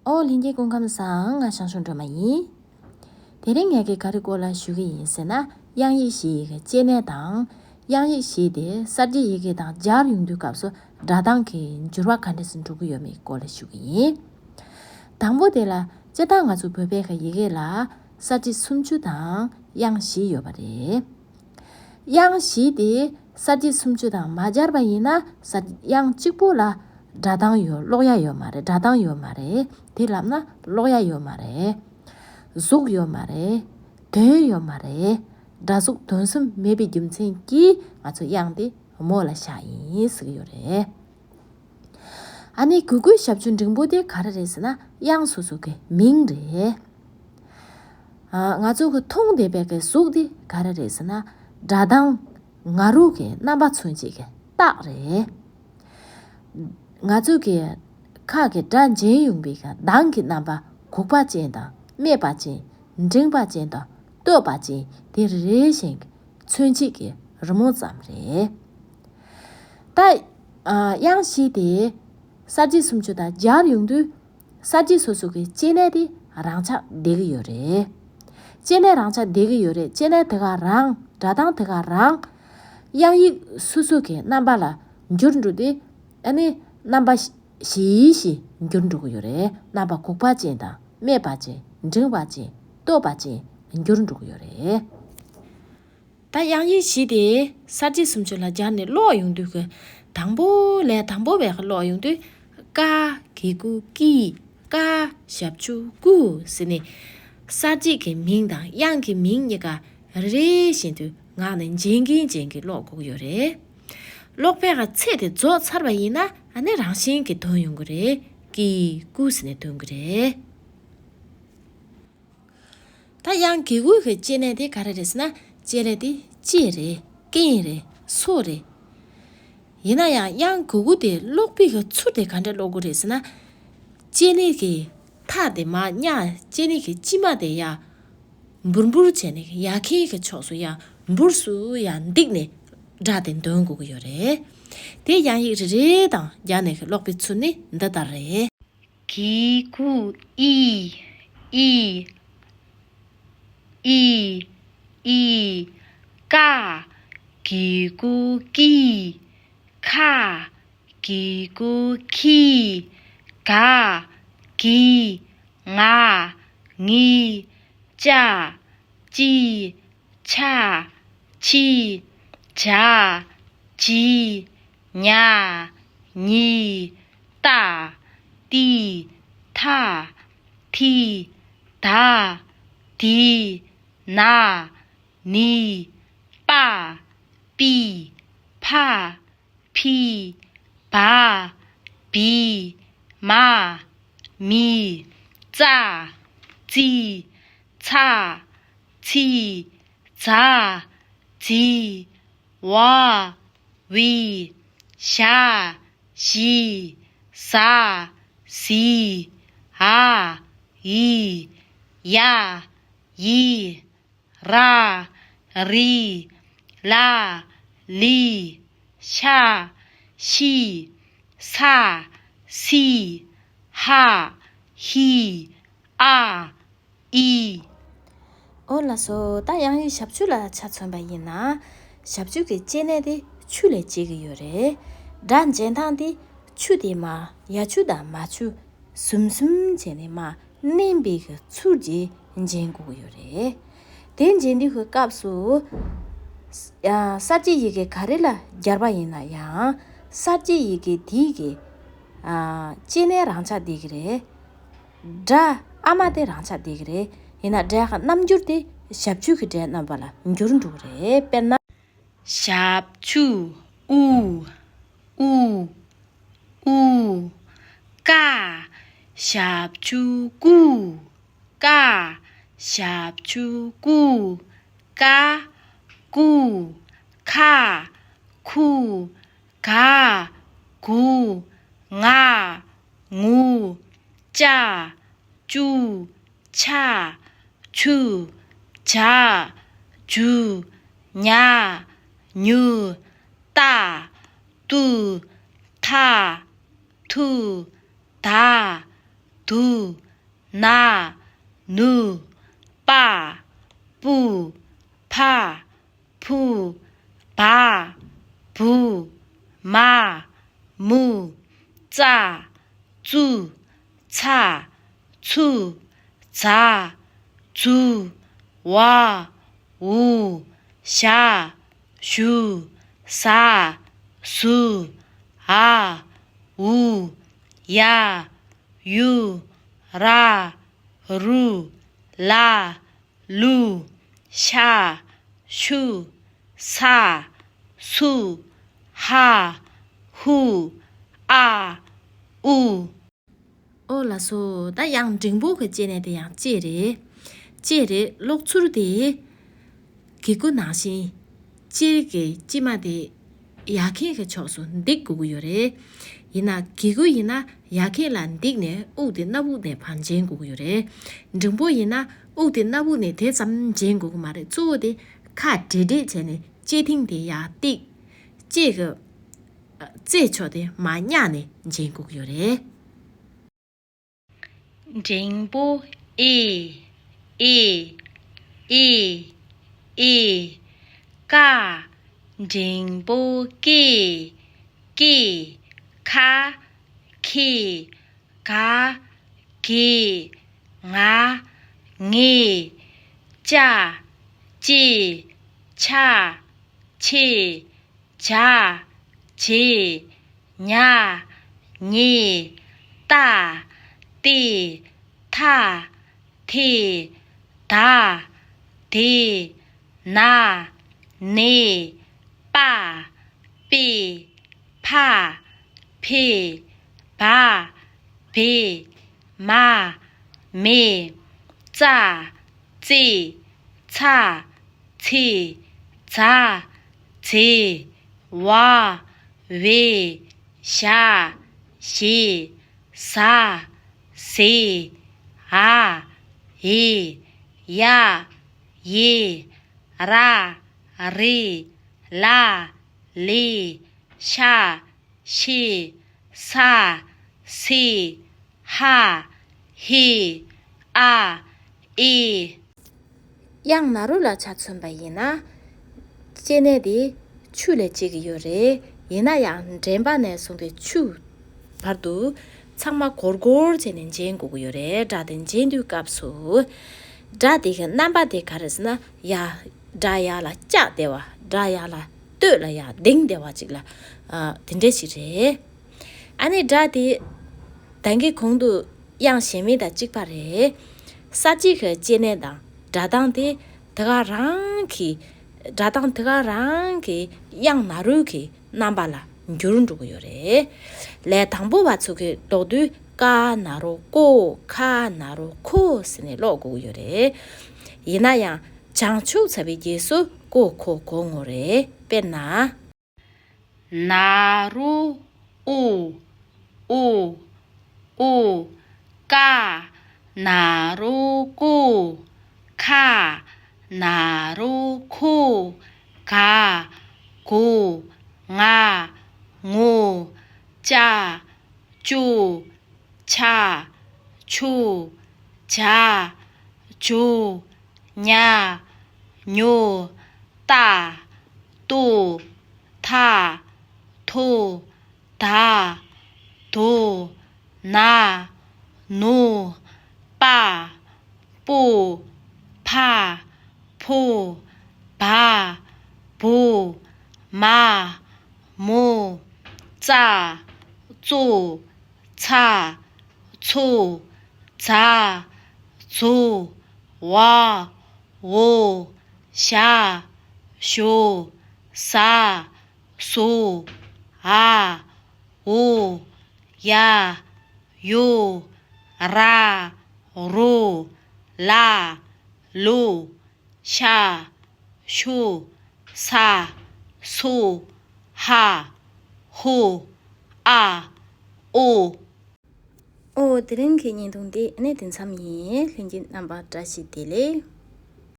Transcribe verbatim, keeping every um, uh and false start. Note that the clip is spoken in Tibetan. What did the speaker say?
ཨོ་ལྷན་རྒྱས་སྐུ་ཁམས་བཟང་། ང་ཞང་ཞུང་སྒྲོལ་མ་ཡིན། དེ་རིང་ངས་ཀྱི་ག་རེ་སྐོར་ལ་ཞུ་གི་ཡིན་ཟེར་ན། དབྱངས་ཡིག་བཞི་ཡི་གི་སྐྱེ་གནས་དང་། དབྱངས་ཡིག་བཞི་དེ་གསར་བརྗེའི་ཡི་གེ་དང་སྦྱར་ཡོང་དུས་སྐབས་སུ་སྒྲ་གདངས་ཀྱི་འགྱུར་བ་ག་འདྲ་སེ་འགྲོ་གི་ཡོད་མེད་སྐོར་ལ་ཞུ་གི་ཡིན། དང་པོ་དེ་ལ་སྤྱིར་བཏང་ང་ཚོ་བོད་པའི་གི་ཡི་གེ་ལ་གསར་བརྗེ་སུམ་ཅུ་དང་དབྱངས་བཞི་ཡོད་པ་རེད། དབྱངས་བཞི་དེ་གསར་བརྗེ་སུམ་ཅུ་དང་མ་སྦྱར་བ་ཡིན་ན། གསར་དབྱངས་གཅིག་པོ་ལ་སྒྲ་གདངས་ཡོད། ཀློག་ཡ་ཡོད་མ་རེད། སྒྲ་གདངས་ཡོད་མ་རེད། དེ་ལབ་ན་ཀློག་ཡ་ཡོད་མ་རེད། གཟུགས་ཡོད་མ་རེད། དོན་ཡོད་མ་རེད། སྒྲ་གཟུགས་དོན་གསུམ་མེད་པའི་རྒྱུ་མཚན་གྱིས་ང་ཚོ་དབྱངས་དེ་མོ་ལ་བཞག་ཡིན་ཟེར་གྱི་ཡོད་རེད། ཨ་ནི་གུ་གུའི་ཞབས་ཀྱུ་འགྲེང་བུ་དེ་ག་རེ་རེད་ཟེར་ན། དབྱངས་སོ་སོ་གི་མིང་རེད། ཨ། ང་ཚོ་གི་མཐོང་བསྡད་པའི་གི་གཟུགས་དེ་ག་རེ་རེད་ཟེར་ན། སྒྲ་གདངས་ང་རོ་གི་རྣམ་པ་མཚོན་བྱེད་ཀྱི་རྟགས་རེད། ང་ཚོ་གི་ཁ་གི་སྒྲ་འབྱིན་ཡོང་བའི་གི་གདངས་ཀྱི་རྣམ་པ་གུག་པ་ཅན་དང་། སྨྲས་པ་ཅན། འགྲེང་བ་ཅན་དང་། བསྟོད་པ་ཅན། དེ་རེ་རེ་བཞིན་གྱི་མཚོན་བྱེད་ཀྱི་རི་མོ་ཙམ་རེད། ད། ཨ། དབྱངས་བཞི་དེ་གསར་བརྗེ་སུམ་ཅུ་དང་སྦྱར་ཡོང་དུས། གསར་བརྗེ་སོ་སོ་གི་སྐྱེ་གནས་དེ་རང་ཆགས་བསྡད་ཀྱི་ཡོད་རེད། སྐྱེ་གནས་རང་ཆགས་བསྡད་ཀྱི་ཡོད་རེད། སྐྱེ་གནས་དེ་ག་རང་། སྒྲ་གདངས་དེ་ག་རང་། དབྱངས་ཡིག་སོ་སོ་གི་རྣམ་པ་ལ་འགྱུར་འགྲོ་དུས། ཨ་ནི་རྣམ་པ་བཞི་བཞི་འགྱུར་འགྲོ་གི་ཡོད་རེད། རྣམ་པ་གུག་པ་ཅན་དང་། སྨྲས་པ་ཅན། འགྲེང་བ་ཅན། བསྟོད་པ་ཅན་འགྱུར་འགྲོ་གི་ཡོད་རེད། ད་དབྱངས་ཡིག་བཞི་དེ་གསར་བརྗེ་སུམ་ཅུ་ལ་སྦྱར་ནས་ཀློག་ཡོང་དུས་ཀྱི། དང་པོ་ལས་དང་པོ་བས་ཀློག་ཡོང་དུས། ཀ། གི་གུ་ཀི། ཀ། ཞབས་ཀྱུ་ཀུ་ཟེར་ནས། གསར་བརྗེ་གི་མིང་དང་དབྱངས་ཀྱི་མིང་གཉིས་ཀ་རེ་རེ་བཞིན་དུ་ངག་ནས་འབྱིན་གྱིན་འབྱིན་གྱིན་ཀློག་དགོས་ཀྱི་ཡོད་རེད། ཀློག་པའི་གི་ཚད་དེ་རྫོགས་ཚར་བ་ཡིན་ན། ཨ་ནི་རང་བཞིན་གྱིས་འདོན་ཡོང་གི་རེད། ཀི་ཀུ་ཟེར་ནས་འདོན་གྱི་རེད། ད་དབྱངས་གི་གུ་གི་སྐྱེ་གནས་དེ་ག་རེ་རེད་ཟེར་ན། སྐྱེ་གནས་དེ་ལྕེ་རེད། རྐན་རེད། སོ་རེད། ཡིན་ན་ཡང་དབྱངས་གི་གུ་དེ་ཀློག་པའི་གི་ཚུལ་དེ་ག་འདྲ་ཀློག་དགོས་རེད་ཟེར་ན། སྐྱེ་གནས་ཀྱི་མཐའ་དེ་མར་བསྙེགས། སྐྱེ་གནས་ཀྱི་དཀྱིལ་མ་དེ་ཡར་འབུར་འབུར་བྱས་ནས། ཡ་མཁན་གྱི་ཕྱོགས་སུ་ཡར་འབུར་སུ་ཡར་འདེགས་ནས་སྒྲ་དེ་འདོན་དགོས་ཀྱི་ཡོད་རེད། དེ་དབྱངས་ཡིག་རེ་རེ་དང་སྦྱར་ནས་ཀློག་པའི་ཚུལ་ནི་འདི་ལྟར་རེད། གི་གུ་ཨི། ཨི། ཨི། ཨི། ཀ། གི་གུ་ཀི། ཁ། གི་གུ་ཁི། ག། གི། ང་། ངི། ཅ། ཅི། ཆ། ཆི། ཇ། ཇི། ཉ། ཉི། ཏ། ཏི། ཐ། ཐི། ད། དི། ན། ནི། པ། པི། ཕ། ཕི། བ། བི། མ། མི། ཙ། ཙི། ཚ། ཚི། ཛ། ཛི། ཝ། ཝི། ཞ། ཞི། ཟ། ཟི། འ། འི། ཡ། ཡི། ར། རི། ལ། ལི། ཤ། ཤི། ས། སི། ཧ། ཧི། ཨ། ཨི། ཨོ་ལགས་སོ། ད་དབྱངས་ཡིག་ཞབས་ཀྱུ་ལ་ཆ་མཚོན་པ་ཡིན་ན། ཞབས་ཀྱུ་གི་སྐྱེ་གནས་དེ་ཆུ་ལས་སྐྱེ་གི་ཡོད་རེད། སྒྲ་འབྱིན་སྟངས་དེ་ཆུ་དེ་མར་ཡ་ཆུ་དང་མ་ཆུ་ཟུམ་ཟུམ་བྱས་ནས་མར་མནན་པའི་གི་ཚུལ་གྱིས་འབྱིན་དགོས་ཀྱི་ཡོད་རེད། དེ་འབྱིན་དུས་ཀྱི་སྐབས་སུ། ཡང་གསར་བརྗེའི་ཡི་གེ་ག་རེ་ལ་སྦྱར་བ་ཡིན་ན་ཡང་། གསར་བརྗེའི་ཡི་གེ་དེའི་གི། ཨ། སྐྱེ་གནས་རང་ཆགས་བསྡད་ཀྱི་རེད། སྒྲ་ཨ་མ་དེ་རང་ཆགས་བསྡད་ཀྱི་རེད། ཡིན་ན་སྒྲའི་རྣམ་འགྱུར་དེ་ཞབས་ཀྱུ་གི་སྒྲའི་རྣམ་པ་ལ་འགྱུར་འགྲོ་གི་རེད། དཔེར་ན། ཞབས་ཀྱུ། ཨུ། ཨུ། ཨུ། ཀ། ཞབས་ཀྱུ། ཀུ། ཀ། ཞབས་ཀྱུ། ཀུ། ཀ། ཀུ། ཁ། ཁུ། ག། གུ། ང་། ངུ། ཅ། ཅུ། ཆ། ཆུ། ཇ། ཇུ། ཉ། ཉུ། ཏ། ཏུ། ཐ། ཐུ། ད། དུ། ན། ནུ། པ། པུ། ཕ། ཕུ། བ། བུ། མ། མུ། ཙ། ཙུ། ཚ། ཚུ། ཛ། ཛུ། ཝ། ཝུ། ཞ། ཞུ། ཟ། ཟུ། འ། འུ། ཡ། ཡུ། ར། རུ། ལ། ལུ། ཤ། ཤུ། ས། སུ། ཧ། ཧུ། ཨ། ཨུ། ཨོ་ལགས་སོ། ད་ཡང་འགྲེང་པོ་གི་སྐྱེ་གནས་དེ་ཡང་ལྕེ་རེད། ལྕེ་རེད། ཀློག་ཚུལ་དེ། གི་གུ་ནང་བཞིན། སྤྱིར་གྱི་དཀྱིལ་མ་དེ་ཡར་འཁྱེར་གྱི་ཕྱོགས་སུ་འདེགས་དགོས་ཀྱི་ཡོད་རེད། ཡིན་ན་གི་གུ་ཡིན་ན་ཡར་འཁྱེར་ལ་འདེགས་ནས་དབུགས་དེ་སྣ་བུག་ནས་ཕར་འབྱིན་དགོས་ཀྱི་ཡོད་རེད། འགྲེང་པོ་ཡིན་ན་དབུགས་དེ་སྣ་བུག་ནས་དེ་ཙམ་འབྱིན་དགོས་ཀྱི་མ་རེད། གཙོ་བོ་དེ་ཁ་བྲེག་བྲེག་བྱས་ནས་ལྕེ་ཐིང་དེ་ཡར་བཏེགས། ལྕེ་གི་རྩེ་ཕྱོགས་དེ་མར་བསྙེགས་ནས་འབྱིན་དགོས་ཀྱི་ཡོད་རེད། འགྲེང་པོ་ཨེ། ཨེ། ཨེ། ཨེ། ཀ། འགྲེང་པོ་ཀེ། ཀེ། ཁ། ཁེ། ག། གེ། ང་། ངེ། ཅ། ཅེ། ཆ། ཆེ། ཇ། ཇེ། ཉ། ཉེ། ཏ། ཏེ། ཐ། ཐེ། ད། དེ། ན། ནེ། པ། པེ། ཕ། ཕེ། བ། བེ། མ། མེ། ཙ། ཙེ། ཚ། ཚེ། ཛ། ཛེ། ཝ། ཝེ། ཞ། ཞེ། ཟ། ཟེ། འ། འེ། ཡ། ཡེ། ར། རེ། ལ། ལེ། ཤ། ཤེ། ས། སེ། ཧ། ཧེ། ཨ། ཨེ། དབྱངས་ན་རོ་ལ་ཆ་མཚོན་པ་ཡིན་ན། སྐྱེ་གནས་དེ་ཆུ་ལས་སྐྱེ་གི་ཡོད་རེད། ཡིན་ན་ཡང་འདྲེན་པ་ནས་བཟུང་སྟེ་ཆུ་བར་དུ་ཚང་མ་སྒོར་སྒོར་བྱས་ནས་འབྱིན་དགོས་ཀྱི་ཡོད་རེད། སྒྲ་དེ་འབྱིན་དུས་སྐབས་སུ། སྒྲ་དེ་གི་རྣམ་པ་དེ་ག་རེ་ཟེར་ན། ཡ། སྒྲ་ཡར་ལ་བཀྱགས་བསྡད་པ། སྒྲ་ཡར་ལ་སྟོད་ལ་ཡར་ལྡིང་བསྡད་པ་ཅིག་ལ། ཨ། དེ་འདྲ་ཞིག་རེད། ཨ་ནི་སྒྲ་དེ་ད་གིན་གོང་དུ་དབྱངས་གཞན་མི་དང་གཅིག་པ་རེད། ས་བཅད་ཀྱི་སྐྱེ་གནས་དང་སྒྲ་གདངས་དེ་དེ་ག་རང་གི། སྒྲ་གདངས་དེ་ག་རང་གི་དབྱངས་ན་རོའི་གི་རྣམ་པ་ལ་འགྱུར་འགྲོ་གི་ཡོད་རེད། ལས་དང་པོ་བ་ཚོ་གིས་ཀློག་དུས་ཀ་ན་རོ་ཀོ། ཁ་ན་རོ་ཁོ་ཟེར་ནས་ཀློག་དགོས་ཀྱི་ཡོད་རེད། ཡིན་ན་ཡང་བྱང་ཆུབ་ཚ་བའི་རྗེས་སུ་ཀོ་ཁོ་གོ་ངོ་རེད། དཔེར་ན། ན་རོ་ཨོ། ཨོ། ཨོ། ཀ། ན་རོ་ཀོ། ཁ། ན་རོ་ཁོ། ག། གོ། ང་། ངོ། ཅ། ཅོ། ཆ། ཆོ། ཇ། ཇོ། ཉ། ཉོ། ཏ། ཏོ། ཐ། ཐོ། ད། དོ། ན། ནོ། པ། པོ། ཕ། ཕོ། བ། བོ། མ། མོ། ཙ། ཙོ། ཚ། ཚོ། ཛ། ཛོ། ཝ། ཝོ། ཞ། ཞོ། ཟ། ཟོ། འ། འོ། ཡ། ཡོ། ར། རོ། ལ། ལོ། ཤ། ཤོ། ས། སོ། ཧ། ཧོ། ཨ། ཨོ། ཨོ། དེ་རིང་གི་བརྙན་ཐུང་འདི་ཨ་ནི་དེ་མཚམས་ཡིན། ལྷན་རྒྱས་རྣམ་པ་བཀྲ་ཤིས་བདེ་ལེགས།